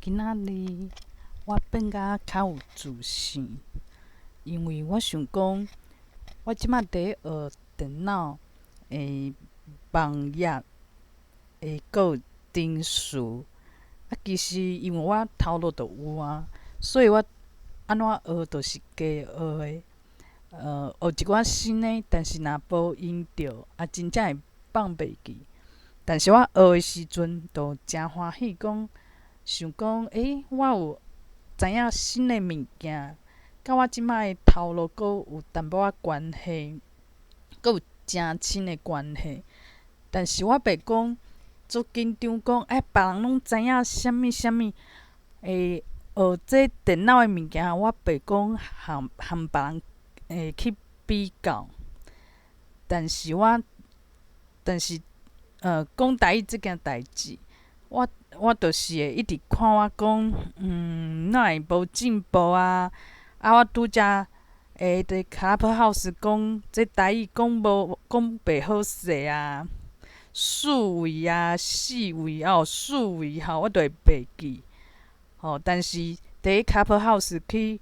今仔日我變甲較有自信，因為我想講，我這馬佇學電腦的網頁的閣有程式，啊，其實因為我頭路就有啊，所以我按怎學都是加學的。學一寡新的，但是若無用著，也真正會放袂記。但是我學的時陣，就誠歡喜，講想講，欸，我有知影新的物件，佮我這馬的頭路閣有淡薄仔關係，閣有誠深的關係。但是我袂講足緊張，講欸，別人攏知影啥物啥物，欸，學這電腦的物件，我袂講含含別人會去比較。但是我，但是，講台語這件代誌，我就是會一直看我講，哪會無進步啊？啊，我拄才會佇 Clubhouse 講這台語講無講袂好勢啊，四位啊，四位哦，四位吼，我就會袂記。吼，但是佇 Clubhouse 去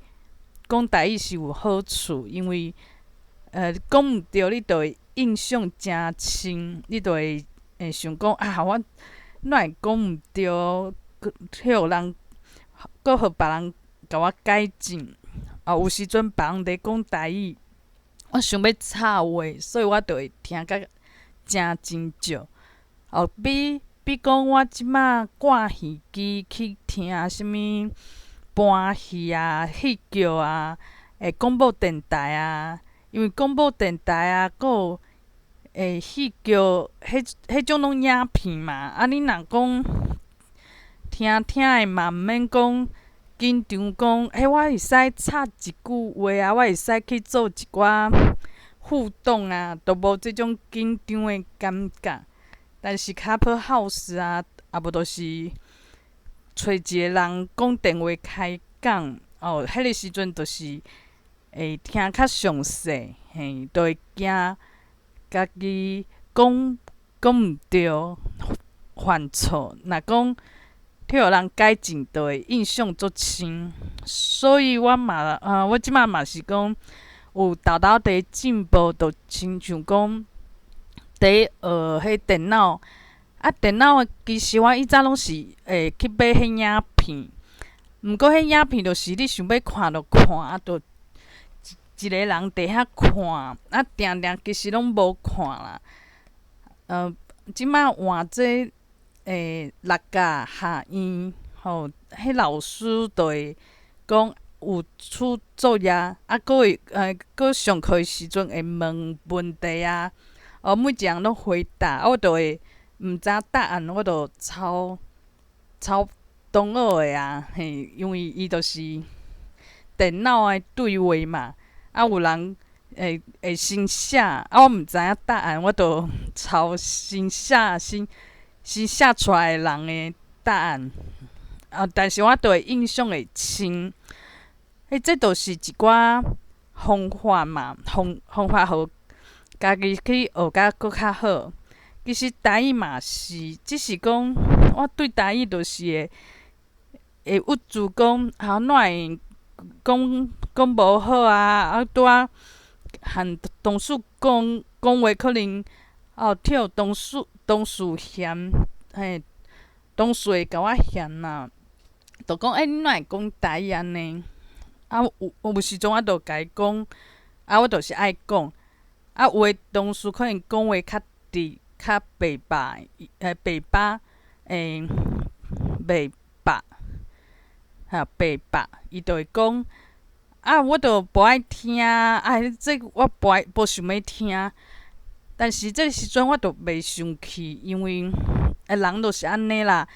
講台語是有好處，因為講毋對，你就會印象誠深，你就會會想講啊，我哪會講毋對，閣去予人，閣予別人共我改正。啊，有時陣別人佇講台語，我想欲插話，所以我就會聽甲誠斟酌。哦，比比講我這馬掛耳機去聽啥物搬戲啊、戲劇啊、欸廣播電台啊，因為廣播電台啊，閣有欸戲劇，彼彼種攏影片嘛。啊，你若講聽聽的嘛，毋免講緊張，講欸，我會使插一句話啊，我會使去做一寡互動啊，都無這種緊張的感覺。但是 Clubhouse 啊，啊無就是揣一個人講電話開講，哦，彼个時陣就是會聽較詳細，嘿，就會驚家己講講毋對，犯錯。若講去予人改正，就會印象足深。所以我嘛，啊，我這馬嘛是講有沓沓佇進步，就親像講佇學彼電腦，啊，電腦其實我以前攏是會去買彼影片，毋過彼影片就是你想欲看就看，啊，就一一个人佇遐看，啊，定定其實攏無看啦。這馬換這六甲學院，吼，彼老師就會講有出作業，啊，閣會閣上課的時陣會問問題啊，哦，每一人攏回答，啊，我就會毋知答案，我就抄抄同學的啊，嘿，因為伊就是電腦的對話嘛，啊，有人會會先寫，啊，我毋知影答案，我就抄先寫先先寫出來的人的答案，啊，但是我就會印象會深，彼這就是一寡方法嘛，方方法予家己去學甲閣較好。其實台語嘛是，只是講我對台語就是會會鬱卒講，啊，哪會講講無好啊？啊，拄仔和同事講講話，可能哦，予同事同事嫌，嘿，同事會共我嫌啦，就講欸，你哪會講台語按呢？啊，有有時陣我就共伊講，啊，我就是愛講。啊，有的同事可能講話較直、較白白，白巴，欸，白白，哈，白白，伊就會講，啊，我就無愛聽，啊，這我無愛無想欲聽。但是這個時陣我就袂生氣，因為欸，人就是按呢啦，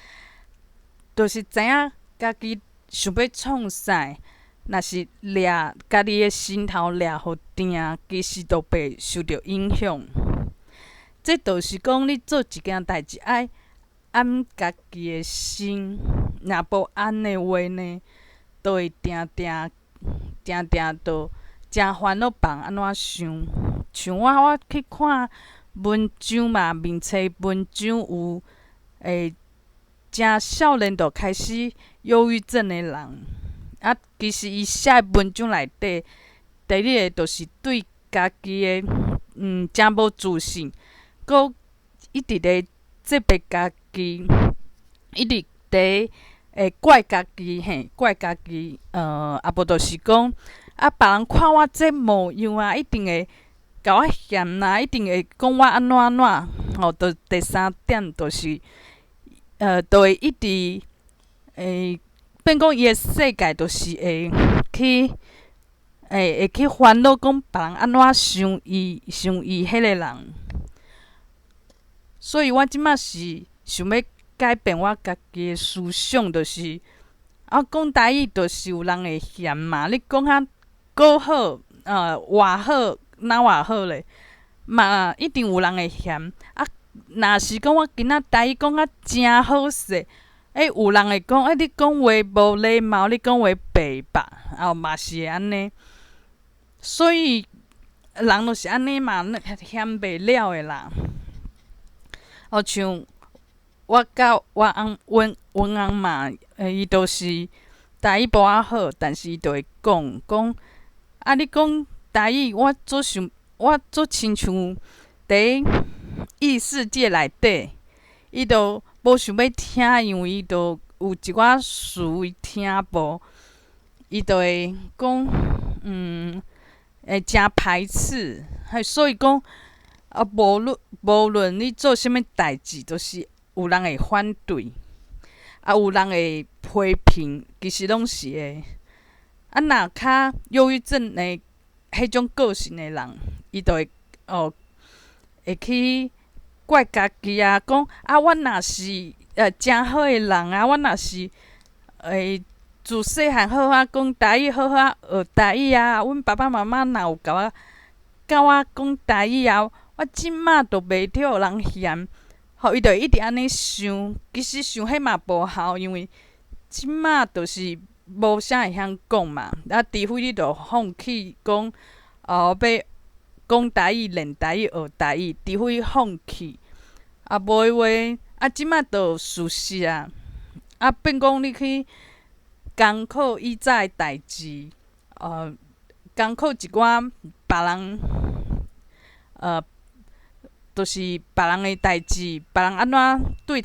就是知影家己想欲創啥。若是掠家己的心頭掠予定，其實就袂受著影響。這就是講，你做一件代誌愛按家己的心，若無按的話呢，就會定定定定就誠煩惱別人按怎想。像我，我去看文章嘛，面冊文章有欸。誠少年就開始憂鬱症的人，啊，其實伊寫的文章內底，第二个就是對家己的誠無自信，閣一直咧責備家己，一直佇會怪家己嘿，怪家己，啊無就是講，啊，別人看我這模樣啊，一定會共我嫌啊，一定會講我按怎按怎，吼，就第三點就是，就會一直會變講伊的世界就是會去，會去煩惱講別人按怎想伊，想伊彼个人。所以我這馬是想欲改變我家己的思想，就是啊，講台語就是有人會嫌嘛，你講較閣好，偌好，哪偌好咧，嘛一定有人會嫌。啊，若是講我今仔台語講甲誠好勢，有人會講，欸，你講話無禮貌，你講話白目，啊，嘛是會按呢。所以人就是按呢嘛，嫌袂了的啦。好像我佮我翁阮阮翁嘛，伊就是台語無遐好，但是伊就會講講，啊，你講台語，我做想，我做親像佇異世界內底，伊就無想欲聽，因為伊就有一寡詞伊聽無，伊就會講，會誠排斥，所以講，啊，無論你做啥物代誌，都是有人會反對，啊，有人會批評，其實攏是會。啊，若較憂鬱症的彼種個性的人，伊就會哦，會去怪家己啊，講啊，我若是誠好的人啊，我若是會自細漢好好講台語，好好學台語啊，阮爸爸媽媽若有共我教我講台語啊，我這馬就袂予人嫌。吼，伊就一直按呢想，其實想彼嘛無效，因為這馬就是無啥會曉講嘛。啊，除非你著放棄講，哦，欲講台語、練台語、學台語，除非放棄。啊，無的話，啊，這馬就事實啊。啊，變講你去功課以早的代誌，功課一寡別人，就是別人的代誌，別人按怎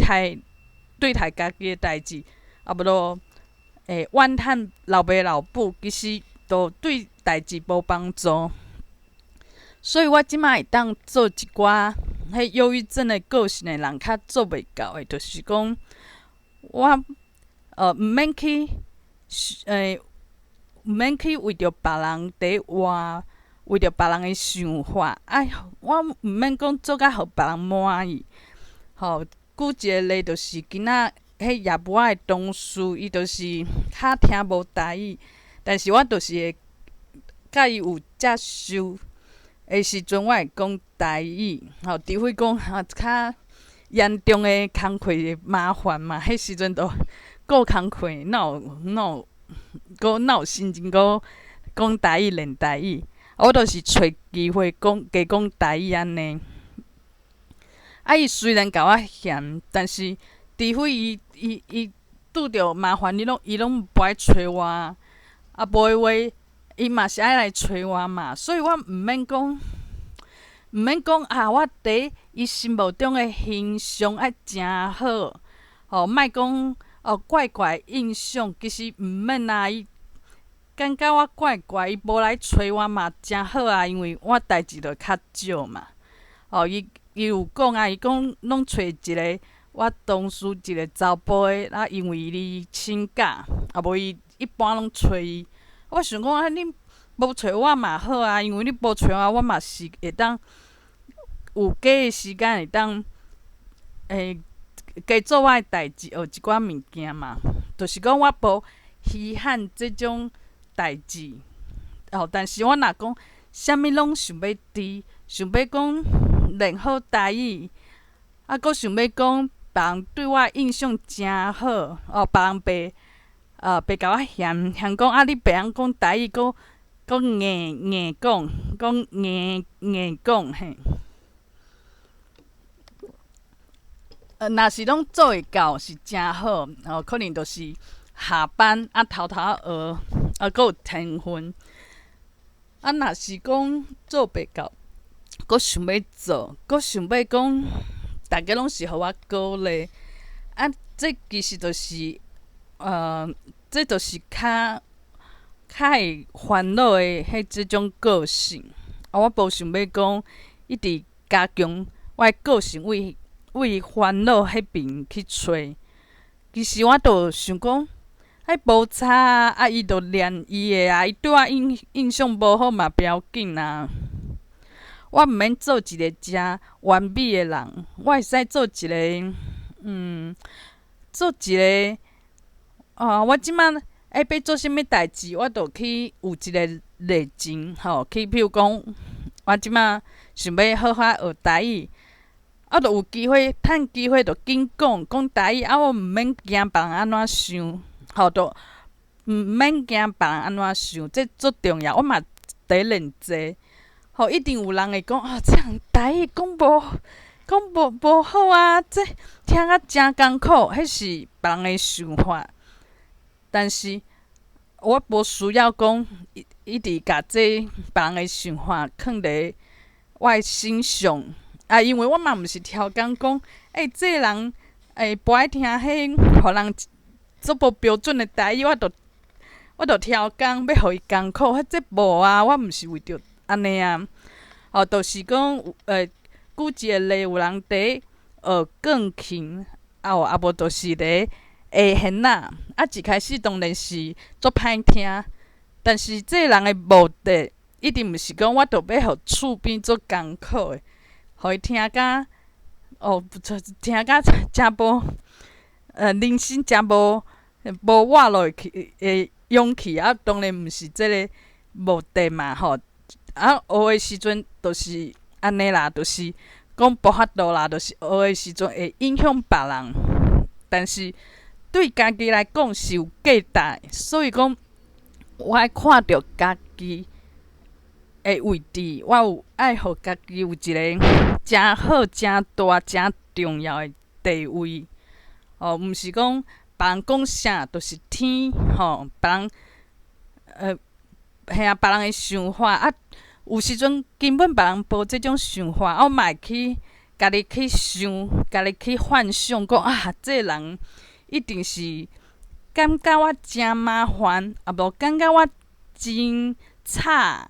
對待家己的代誌，啊無就會怨嘆老爸老母，其實都對代誌無幫助。所以我這馬會當做一寡彼憂鬱症的個性的人較做袂到的，就是講我毋免去，毋免去為著別人佇活，為著別人的想法，啊，我毋免講做甲予別人滿意。吼，舉一個例，就是今仔彼業務仔的同事，伊就是較聽無台語，但是我就是會佮伊有接受的時陣，我會講台語，吼，除非講吼較嚴重的工課的麻煩嘛，彼時陣就顧工課，哪有閣哪有心情閣講台語練台語？我就是揣機會講加講台語按呢。啊，伊雖然共我嫌，但是除非伊拄著麻煩，伊攏無愛揣我，啊，無的話，伊嘛是愛來揣我嘛。所以我毋免講啊，我佇伊心目中的形象愛誠好，吼，莫講哦怪怪印象，其實毋免啊。伊感覺我怪怪，伊無來揣我嘛誠好啊，因為我代誌就較少嘛。哦，伊有講啊，伊講攏揣一個我同事一個查埔的，啊，因為伊請假，啊無伊一般攏揣伊。我想講啊，你無揣我嘛好啊，因為你無揣我，我嘛是會當有加的時間會當加做我的代誌，學一寡物件嘛。就是講我無稀罕這種代誌，哦，但是我若講啥物攏想欲追，想欲講練好台語，啊，閣想欲講別人對我印象誠好，哦，別人袂共我嫌嫌講啊，你袂曉講台語，閣硬硬講，講硬硬講嘿。若是攏做會到是誠好，吼，可能就是下班啊，偷偷學，啊，閣有天分。啊，若是講做袂到，閣想欲做，閣想欲講，逐家攏是予我鼓勵。啊，這其實就是，這就是較較會煩惱的彼這種個性。啊，我無想欲講一直加強我的個性，為為煩惱彼邊去揣。其實我就想講，彼無差啊，啊伊就練伊的啊，伊對我印印象無好嘛，不要緊啊。我毋免做一個誠完美的人，我會使做一個，做一個，啊，我這擺愛欲做啥物代誌，我就去有一個熱情，吼，去比如講，我這擺想欲好好學台語，啊，就有機會，趁機會就緊講講台語，啊，我毋免驚別人按怎想，吼，就毋免驚別人按怎想，這足重要。我嘛佇練習，吼，一定有人會講啊，這人台語講無講無無好啊，這聽甲誠艱苦，彼是別人的想法。但是我無需要講一一直共這別人的想法囥佇我的身上，啊，因為我嘛毋是超工講，欸，這個人欸，無愛聽彼，予人足無標準的台語，我就我就超工欲予伊艱苦，彼這無啊，我毋是為著按呢啊，哦，就是講，舉一個例，有人佇學鋼琴，啊有啊無就是佇下弦仔，啊一開始當然是足歹聽，但是這個人的目的一定毋是講我著欲予厝邊足艱苦的，予伊聽甲哦，聽甲誠無，人生誠無無活落去的勇氣啊，當然毋是這個目的嘛吼。啊，學的時陣就是按呢啦，就是講無法度啦，就是學的時陣會影響別人，但是對家己來講是有價值，所以講我愛看著家己的位置，我有愛予家己有一個誠好、誠大、誠重要的地位。哦，毋是講別人講啥就是聽，吼，別人，嘿啊，別人的想法啊，有時陣根本別人無這種想法，啊，我嘛會去家己去想，家己去幻想，講啊，這個人一定是感覺我誠麻煩，啊無感覺我真吵，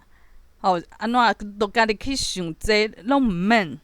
吼，按怎都家己去想這攏毋免。